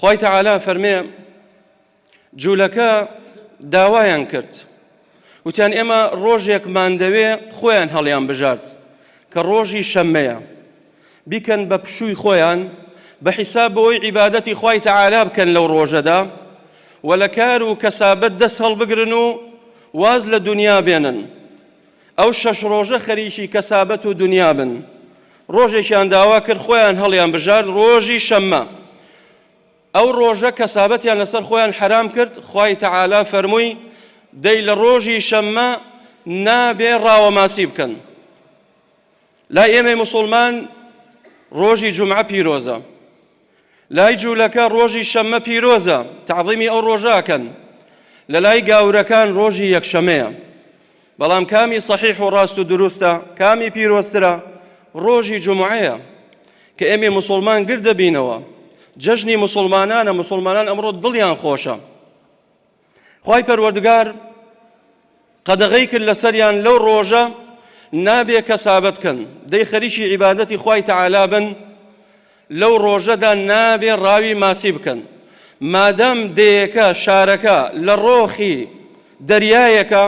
خوای تەعالا فەرمێ جوولەکە داوایان کرد وتیان ئێمە ڕۆژێکمان دەوێ خۆیان هەڵیان بژارد کە ڕۆژی شەممەیە بیکەن بە پشووی خۆیان بە حیساب بۆی عیبادەتی خوای تەعالا بکەن لەو ڕۆژەدا و لە کار و کەسابەت دەست هەڵبگرن و واز لە دنیا بێنن ئەو شەش ڕۆژە خەریکی کەسابەت و دنیا بن ڕۆژێکیان داوا کرد خۆیان هەڵیان بژارد ڕۆژی شەممە ئەو ڕۆژە کەسابەتیان لەسەر خۆیان حەرام کرد، خوای تەعالا فەرمووی، دەی لە ڕۆژی شەممە نابێ ڕاوە ماسی بکەن. لای ئێمەی موسوڵمان ڕۆژی جومعە پیرۆزە، لای جوولەکە ڕۆژی شەممە پیرۆزە، تەعظیمی ئەو ڕۆژە ئەکەن. لە لای گاورەکان ڕۆژی یەکشەمەیە. بەڵام کامی سەحیح و ڕاست و دروستە، کامی پیرۆزترە؟ ڕۆژی جومعەیە کە ئێمەی موسوڵمان گرد دەبینەوە، جەژنی موسوڵمانانە، موسوڵمانان ئەمڕۆ دڵیان خۆشە. خوای پەروەردگار قەدەغەی کرد لەسەریان لەو ڕۆژە نابێ کەسابەت کەن، دەی خەریکی عیبادەتی خوای تەعالا بن، لەو ڕۆژەدا نابێ ڕاوی ماسی بکەن مادام دێیەکە، شارەکە، لە ڕۆخی دەریایەکە،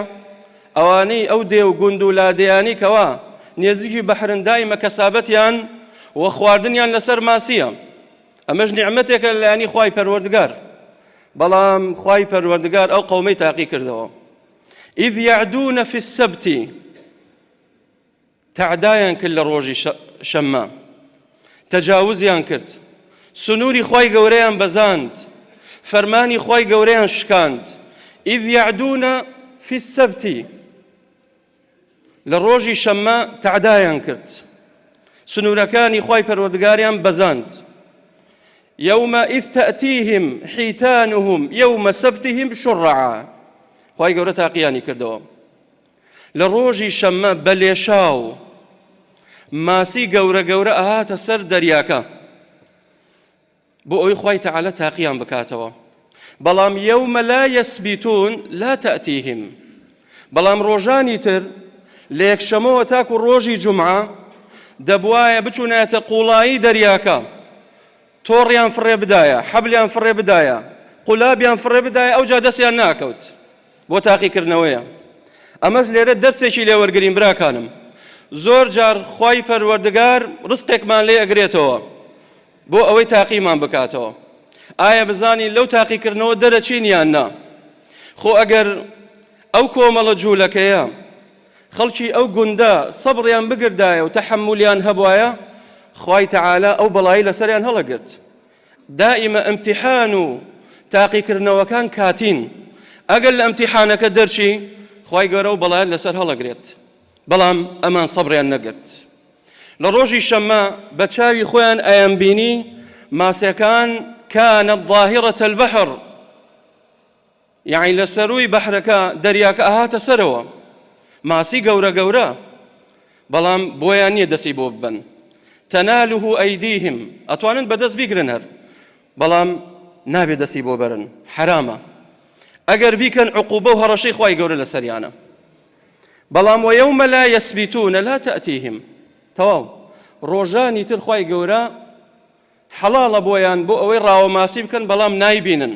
ئەوانەی ئەو دێ و گوند و لادێیانەی کەوا نێزیکی بەحرن دایمە کەسابەتیان و خواردنیان لەسەر ماسییە، ئەمەش نیعمەتێکە لە لایەنی خوای پەروەردگار، بەڵام خوای پەروەردگار ئەو قەومەی تاقی کردەوە، اذ یعدون فی السبت، تەعدایان کرد لە ڕۆژی شەممە تەجاوزیان کرد سنووری خوای گەورەیان بەزاند فەرمانی خوای گەورەیان شکاند ئیذ یعدون فی السبت لە ڕۆژی شەممە تەعدایان کرد سنوورەکانی خوای پەروەردگاریان بەزاند يوم إذ تأتيهم حيتانهم يوم سبتهم شرعا خوای گەورە تاقیانی کردەوە لە ڕۆژی شەممە بە لێشاو ماسی گەورە گەورە ئەهاتە سەر دەریاکە بۆ ئەوەی خوای تەعالا تاقیان بکاتەوە بەڵام یوم لا یسبتون لا تأتیهم بەڵام ڕۆژانی تر لە یەکشەمەوە تاکو ڕۆژی جومعە دەبوایە بچوونایەتە قوڵایی دەریاکە تۆڕیان فڕێ بدایە، حەبلیان فڕێ بدایە، قولابیان فڕێ بدایە ئەوجا دەستیان ناکەوت. بۆ تاقیکردنەوەیە. ئەمەش لێرە دەرسێکی لێ وەرگرین براکانم. زۆر جار خوای پەروەردگار ڕزقێکمان لێ ئەگرێتەوە بۆ ئەوەی تاقیمان بکاتەوە. ئایا بزانین لەو تاقیکردنەوە دەرەچین یان نا؟ خۆ ئەگەر ئەو کۆمەڵە جوولەکەیە خەڵکی ئەو گوندە سەبڕیان بگردایە و تەحەمولیان هەبوایە خوای تەعالا ئەو بەڵای لەسەریان هەڵەگرت. دائیمە ئیمتیحان و تاقیکردنەوەکان کاتین ئەگەر لە ئیمتیحانەکە دەرچی خوای گەورە ئەو بەڵایەت لەسەر هەڵەگرێت بەڵام ئەمان سەبڕیان نەگرت لە ڕۆژی شەممە بە چاوی خۆیان ئەیانبینی ماسیەکان كانت ظاهرة البحر یەعنی لە سەرووی بەحرەکە دەریاکە ئەهاتە سەرەوە ماسی گەورە گەورە بەڵام بۆیان نییە دەستی بۆ ببەن تەناله ئەیدیهم ئەتوانن بەدەست بیگرن هەر بەڵام نابێ دەستی بۆ بەرن حرامە ئەگەر بیکەن عقوبە و هەڕەشەی خوای گەورە لەسەریانە بەڵام ويوم لا يسبتون لا تأتيهم تەواو ڕۆژانی تر خوای گەورە حەڵاڵە بۆیان بۆ ئەوەی ڕاوە ماسی بکەن بەڵام نایبینن.